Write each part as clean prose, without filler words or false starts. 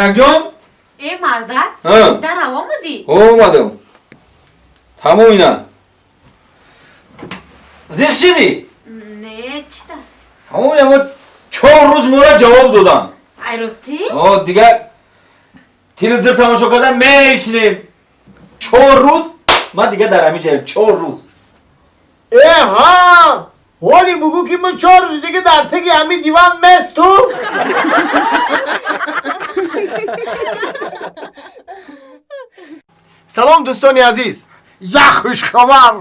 Занакҷон? Э, мардак, дарав омадӣ? Омадам. Тамом ина. Зиқ шидӣ? Не, чида? Тамом ина, мо 4 рӯз мора ҷавоб додам. Ай, ростӣ? О, дигар телевизор тамошо кардан мешинем. 4 рӯз ман дигар дар ҳамин ҷаем, 4 рӯз. Э, ҳа, ҳоли бугӯ, ки ман 4 рӯз дига дар таги ҳамин диван месту. Салом, дӯстони азиз! Як хушхабар: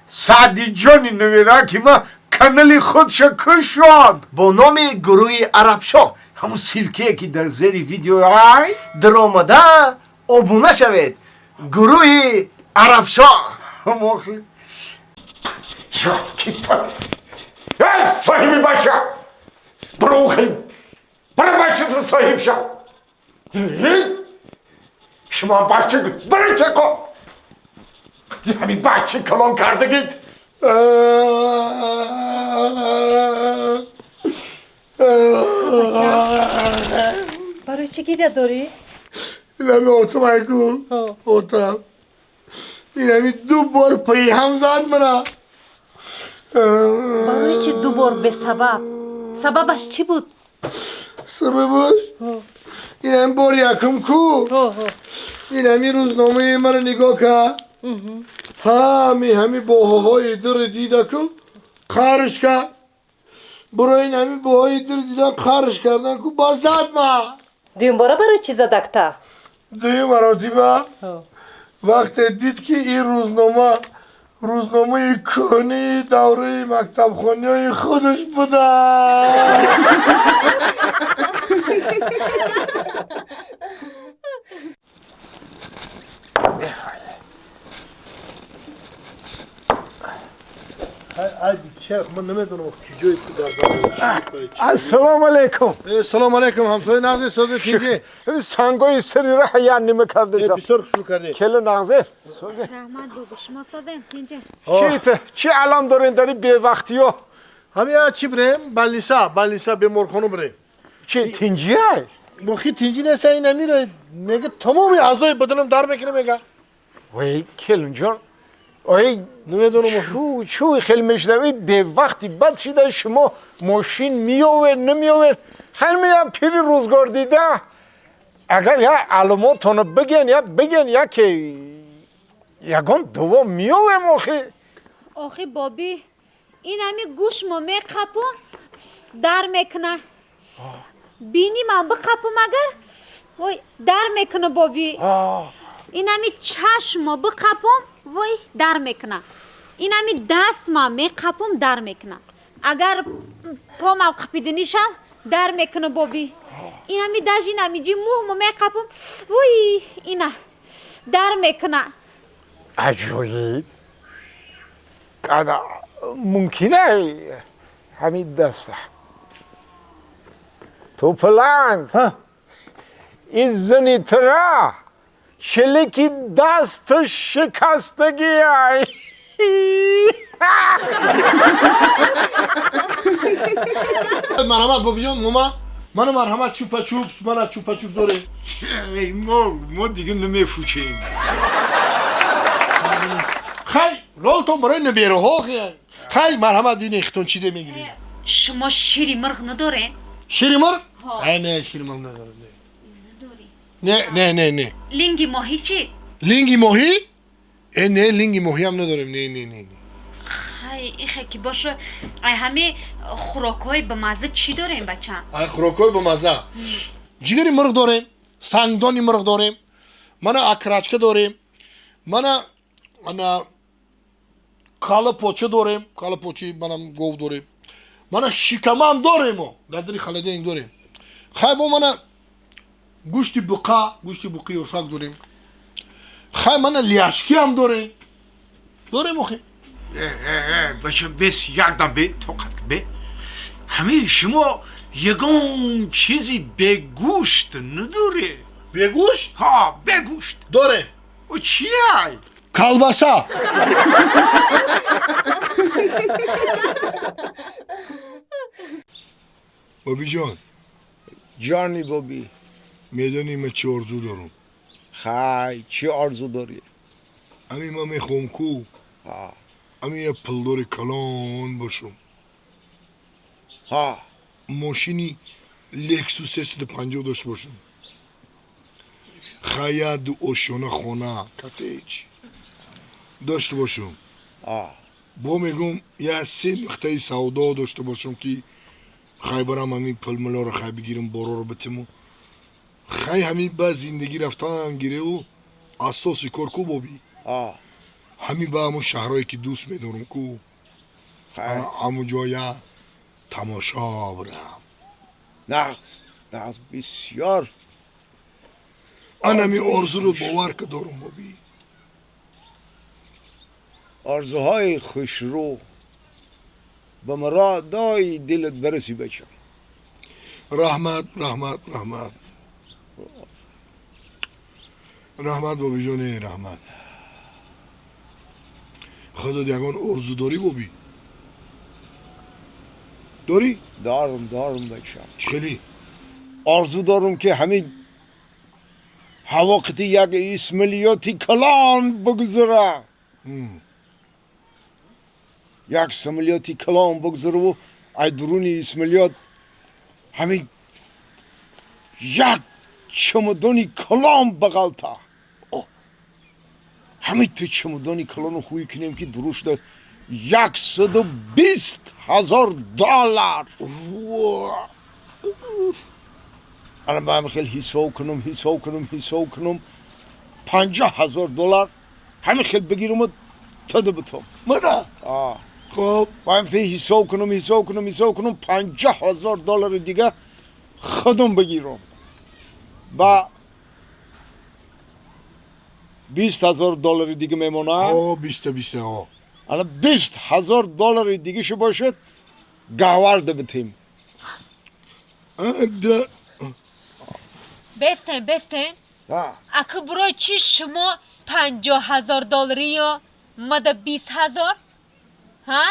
Саъдиҷони нумераки ма канали худша кушод. Бо номи гурӯҳи Арабшоҳ. Ҳамун ссылка е ки дар зери видео ай. Даромада обуна шавед, гурӯҳи Арабшоҳ. Ҳамохи. Эй, соҳиби бача, биро, хел бара, бачата соҳиб шав. Шумо бача бара, чақо ҳамин бача калон кардагид. Барои чӣ гиря дорӣ? Инами отамайку, отам инами ду бор паи ҳам зад мана. Барои чӣ ду бор бесабаб? Сабабаш чӣ буд? Сабабаш инами бори якум ку, инами рӯзномаи маро нигоҳ кард, ҳами ҳами боҳоҳои дури дида ку, қарш кард. Буро, ин ҳами боҳои дури дидан, қарш кардан ку, ба зад ма. Дуюмбора барои чӣ задакта? Дуюм маротиба вақте дид, ки ин рӯзнома рӯзномаи кӯҳнии давраи мактабхониҳои худаш буда. Ассалому алайкум. Салом алайкум, ҳамсоя, нағзи, сози, тинҷи? Сангои сари раҳ я нима кардесам. Бисёр шурӯъ кардӣ. Келин, нағзе? Раҳмат, бобо, шумо созен, тинҷе? Чӣ алам дорен дари бевақтиё? Ҳамин чӣ, бирем балниса, балниса, беморхона бирем. Чи, тинҷиай? Охи, тинҷи неста, ин амира мега, тамоми аъзои баданам дар мекунам, мега. Вой, келинҷон, ой. Намедонам. Чӯ хел мешунавӣ, бевақти бад шида, шумо мошин меовер, намеовер, хел меям, пири рӯзгор дида, агар я аломотоно биген, я биген, я ки ягон дуво меовем охи. Охи, боби, ин ҳами гӯшмо меқапум, дар мекуна, бини ман биқапум агар, вой, дар мекуна, боби. Ин ҳами чашмо биқапум, вой, дар мекуна, ин ҳами дастма меқапум, дар мекуна, агар помам қапидинишам, дар мекуна, боби. Ин ҳами даже ин ҳами ҷи мӯҳмо меқапум, вой, ина дар мекуна. Аҷоиб! Ана, мумкина ҳамин даста ту паланг, ин зани тра чилики дасту шикастагиай. Марҳамат, бобиҷон, мума мана, марҳамат, чупа чупс, мана чупа чуп дорем. Мо дига намефучем. Хай, ролтон барои набераҳо. Хай, марҳамат, бинед, хитон чизе мегиред. Шумо шири мурғ надоред? Шири мурғ? Ай, не, шири мурғ надорем. Не, не, не, не. Линги моҳӣ чӣ? Линги моҳӣ? Э, не, линги моҳиам надорем, не, не, не, не. Хай, ихе ки боша, ай ҳами хӯрокҳои бамазза чӣ дорем, бачам? Ай хӯрокҳои бамазза ҷигари мурғ дорем, сангдони мурғ дорем, мана окорочка дорем, мана ана кала поча дорем, кала почаи манам гов дорем, мана шикамам дорем, мо дар дари холодильник дорем. Хай, бо мана гӯшти буқа, гӯшти буқи ёшак дорем. Хай, мана ляшкиам дорем, дорем охи. Бача, бес, якдам бе, тоқат бе. Ҳамин шумо ягон чизи бегӯшт надоре? Бегӯшт? Ҳа, бегӯшт. Дорем. О, чиай? Колбаса. Бобиҷон. Ҷони боби. Медонӣ ман чӣ орзу дорам? Хай, чӣ орзу дорӣ? Ами ман мехоҳам ку ами як пулдори калон бошам. Мошини Лексус 350 дошта бошам. Хая ду ошёна хона, коттедж дошта бошам. Бо мегӯм як се нуқтаи савдо дошта бошам ки хай барам ҳамин пулмулоро хай бигирам, бороро битиму хай ҳамин ба зиндагӣ рафтан гиреву асоси кор ку бобӣ. Ҳамин ба ҳамун шаҳрое ки дӯст медорам ку ҳамун ҷо я тамошо бирам. Нағз, нағз, бисёр. Ан ҳамин орзуро бовар ка дорам бобӣ. Орзуҳои хушрӯ ба муродои дилат барасӣ бачам. Раҳмат, раҳмат, раҳмат. Раҳмат бобиҷоне, раҳмат. Худот ягон орзу дорӣ бобӣ? Дорӣ? Дорам, дорам бачам. Чӣ хелӣ? Орзу дорам ки ҳамин ҳавоқити як исмилиёти калон бигузара. Як самолёти калон бигузараву ай дуруни исмилиёт ҳамин як чамадони калон бағалта. Ҳамин ту чамадони калону хӯй кунем ки дурушда 120,000 доллар. Ана ман хел ҳисоб кунам, ҳисоб кунам, ҳисоб кунам, 50,000 доллар ҳамин хел бигираму тада битом. Мана? Хоб. Ман ҳисоб кунам, ҳисоб кунам, ҳисоб кунам, 50,000 доллари дига худам бигирам. Ба 20,000 доллари дига мемонад. О, биста, биста, о. Ана 20,000 доллари дигаша бошад, гаҳварда битем. Да. Бестен, бестен. Аку барои чӣ шумо 50,000 доллариё мада 20,000? Ҳа?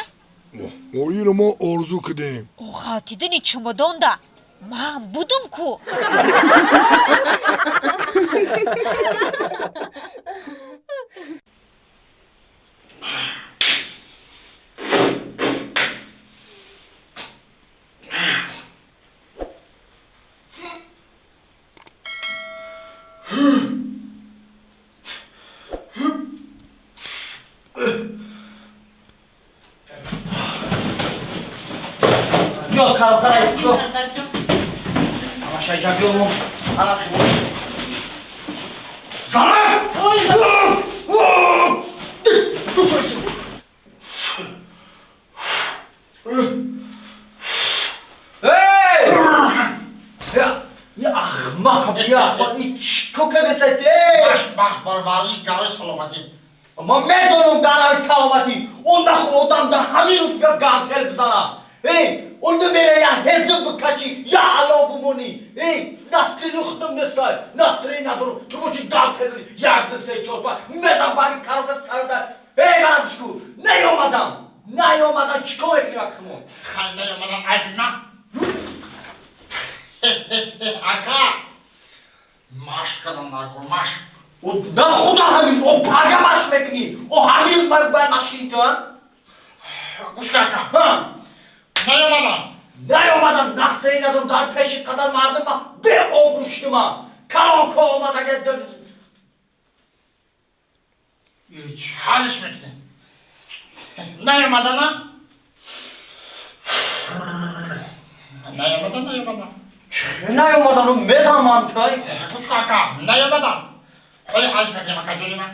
Оиро мо орзу кардем. О, халтидани чумодонда ман будум ку. Ман медонам дараи саломатӣ. Он наху одам да ҳамин рӯз бия гантел бизана. Эй, он намера я ҳезм бикачӣ, я ало бумонӣ. Эй, настроени худам нестай, настроени надорам. Ту боши гантел зани, як, ду, се, чор, панҷ, мезан бари карота сарада. Эй, мана гӯш кун, наёмадам, наёмадам, чӣ кор мекунӣ вақти мо? Хай, наёмадам, айб на. Ака, машқ кардам накун, машқ. На худо ҳамин, о пага машқ мекунӣ, о ҳамин рӯз ман бояд машқ кунӣ ту, а? Гӯш кун, ака. Ҳа. Наёмадам. Наёмадам, настроени надорам, дар пеши қадар мардум ман беобрӯ шудам. Калонко омад, агар ҳалиш мекунем. Наёмадана? Наёмадан, наёмадан. Чӣ наёмадану мезанам ман тай? Гӯш кун, ака, наёмадан. Ҳоли ҳалиш мекунем, ака ҷони ман.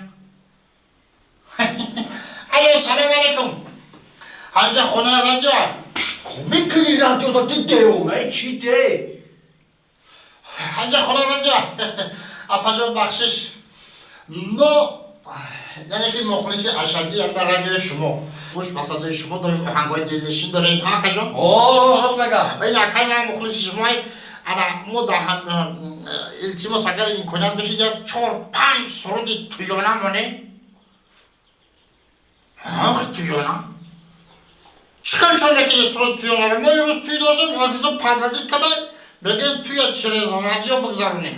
Алло, салом алейкум. Ҳамҷа хонаи радио. Чӣ мекунӣ радио? Ту девонаи чӣ де? Ҳамҷа хонаи радио. Апаҷон, бахшиш. Мо яъне ки мухлиси ашаддӣ ам дар радиои шумо. Гӯш ба садои шумо дорем, оҳангҳои дилнишин дорем. Ҳа, акаҷон? О, рост мегӯям. Ин акаи ман мухлиси шумои. Ана мо дар ҳам илтимос, агар имконият бошед, як 4-5 суруди туёна монем. Охи туёна. Чӣ хел чор мекунед суруди туёнаро? Мо имрӯз туй доштем, ҳофизо парвардид карда, Мегӯем, туя через радио бигзаронем.